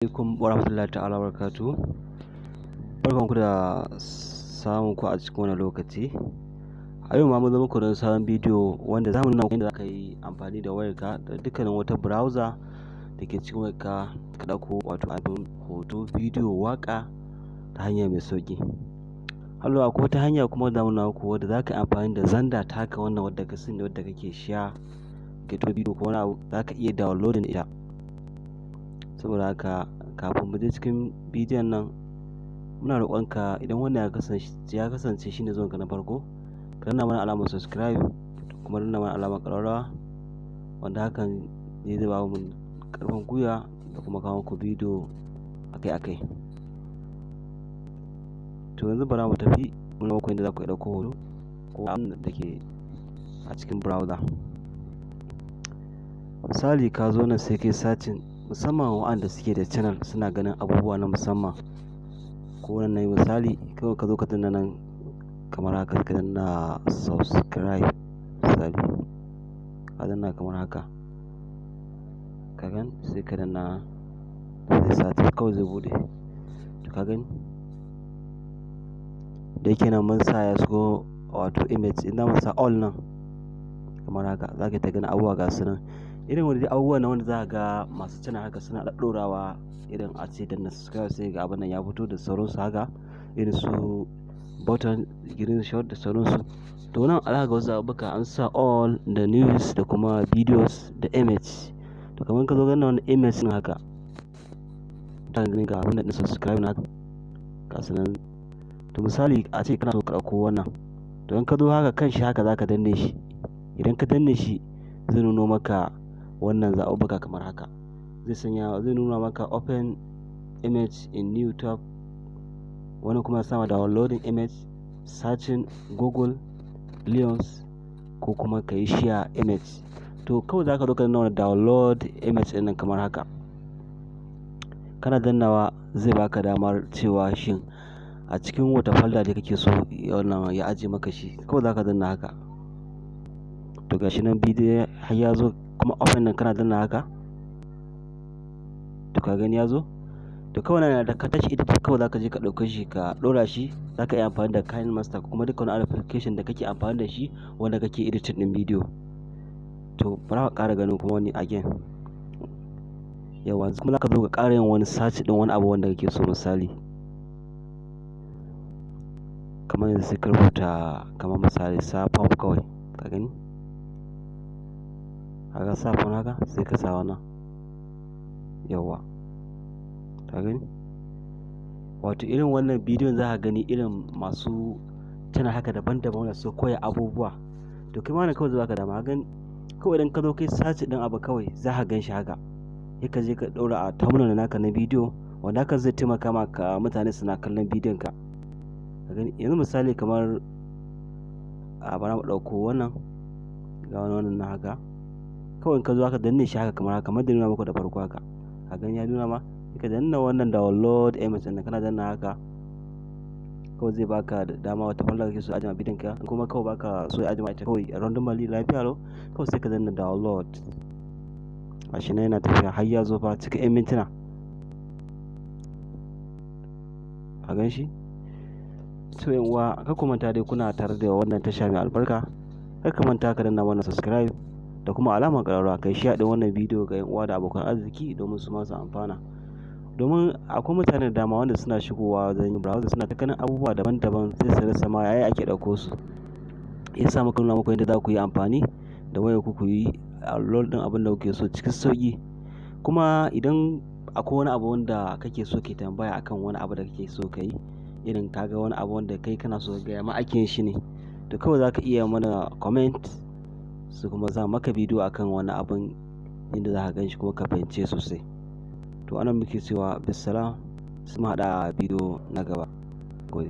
Alaikum warahmatullahi ta'ala barakatuhu. Barkanku da samun ku a cikin wannan lokaci. A yau ma mun zo muku da sabon bidiyo wanda zamu nuna muku yadda zaka yi amfani da wayarka da dukkanin wata browser da ke cikin wayarka ka ɗauko wato abin hoto, bidiyo, waƙa ta hanya mai sauƙi. Hallo, akwai wata hanya kuma da zamu nuna muku wadda zaka yi amfani da Xender taka, wannan wadda ka sani, wadda kake share, ke tura bidiyo ko wani abu, zaka iya downloading ita. Saboda haka, kafin mu je cikin bidiyon nan, muna roƙonka idan wannan ya kasance shine zuwanka na farko, ka danna mana alamar subscribe, kuma danna mana alamar ƙararrawa, wanda hakan ne zai ba mu ƙarfin gwiwa da kuma kawo muku bidiyo akai-akai. To, yanzu bara mu tafi nuna muku yadda za ku iya ɗauko hoto ko abin da ke a cikin browser. Misali, ka zo nan sai kai searching, musamman waɗanda suke da channel suna ganin abubuwa na musamman ko wannan ne. Misali, kawai ka zo ka danna nan kamar haka, ka danna subscribe. Misali, ka danna kamar haka, ka gan, sai ka danna, sai search, kawai zai buɗe. To, ka gani, da yake nan mun sa ya shigo, wato image. Idan mun sa all nan kamar haka, za ka ta ganin abubuwa ga su nan, irin wani abubuwan na wanda za ka ga masu channel haka suna ɗaɗɗorawa, irin a ce danna subscribe sai ga abin nan ya fito da sauransu haka, irin su button, green shot da sauransu. To, nan za ga wasu abubuwa an sa all da news da kuma videos da image. To, kamar ka zo ganin wani image ɗin haka, ta gani ga abin da subscribe na ga su nan. To, misali a ce kana so ka ɗauko wannan, to in ka zo haka kan shi haka, zaka danne shi. Idan ka danne shi, zai nuno maka wannan zaɓuɓɓuka kamar haka. Zai sanya, zai nuna maka "Open image in new tab", wani kuma sama "Downloading image", "Searching Google Lens", ko kuma ka yi "Share image". To, kawai za ka zo ka danna wani "Download image" ɗin nan kamar haka. Kana dannawa, zai baka damar cewa shin a cikin wata folder da kake so wannan ya ajiye maka shi. Kawai za ka danna haka. To, gashi nan bidiyo har ya zo kuma open nan, kana danna haka. To, ka gani ya zo. To, kawai nan da ka tashi ita, kawai za ka je ka ɗauke shi ka ɗora shi. Za ka iya amfani da KineMaster ko kuma dukkan wani application da kake amfani da shi wanda kake editing ɗin bidiyo. To, bara ka ƙara ganin kuma wani again. Yauwa, yanzu kuma za ka zo ka ƙara yin wani search ɗin wani abu wanda kake so. Misali, kamar yanzu sai ka rubuta kamar misali sa pop kawai, ka gani, kaga sa phone haka, sai ka sa wannan. Yauwa, ka gani, wato irin wannan bidiyon za ka gani irin masu channel haka daban-daban wanda su koya abubuwa. To, kai ma wannan kawai zai baka dama. Ka gani, kawai idan ka zo kai search ɗin abu, kawai za ka gan shi haka, sai ka je ka ɗaura a thumbnail naka na bidiyo, wanda hakan zai taimaka maka mutane suna kallon bidiyon ka. Ka gani, yanzu misali kamar a bara mu ɗauko wannan, ga wani wannan na haka. Kawai in ka zo haka, danne shi haka kamar haka, kamar da nuna muku da farko haka. Ka gani, ya nuna ma, sai ka danna wannan "Download image" ɗin. Kana danna haka, kawai zai baka da dama wata folder kake so ajiye bidiyon ka. Kuma kawai baka so ya ajiye ita kawai randomly, lafiya lau, kawai sai ka danna "Download". Gashi nan yana tafiya, har ya zo fa cikin 'yan mintuna. Ka gan shi. To, yan uwa, kar ku manta dai kuna tare da wannan tasha mai albarka. Kar ka manta ka danna mana subscribe da kuma alamar ƙararrawa, kai share ɗin wannan bidiyo ga 'yan uwa da abokan arziki domin su ma su amfana. Domin akwai mutane da dama wanda suna shigowa wajen yin browser, suna ta ganin abubuwa daban-daban, sai su rasa ma yaya ake ɗauko su. Yasa muka nuna muku yadda za ku yi amfani da wayar ku, ku yi download ɗin abin da kuke so cikin sauƙi. Kuma idan akwai wani abu wanda kake so ke tambaya akan wani abu da kake so ka yi, irin ka ga wani abu wanda kai kana so ka gaya ma ake yin shi ne, to kawai za ka iya mana comment, su kuma za maka bidiyo akan wani abun inda za ka gan shi kuma ka fahimce sosai. To, anan muke cewa bisalam, sai mu haɗu a bidiyo na gaba. Gode.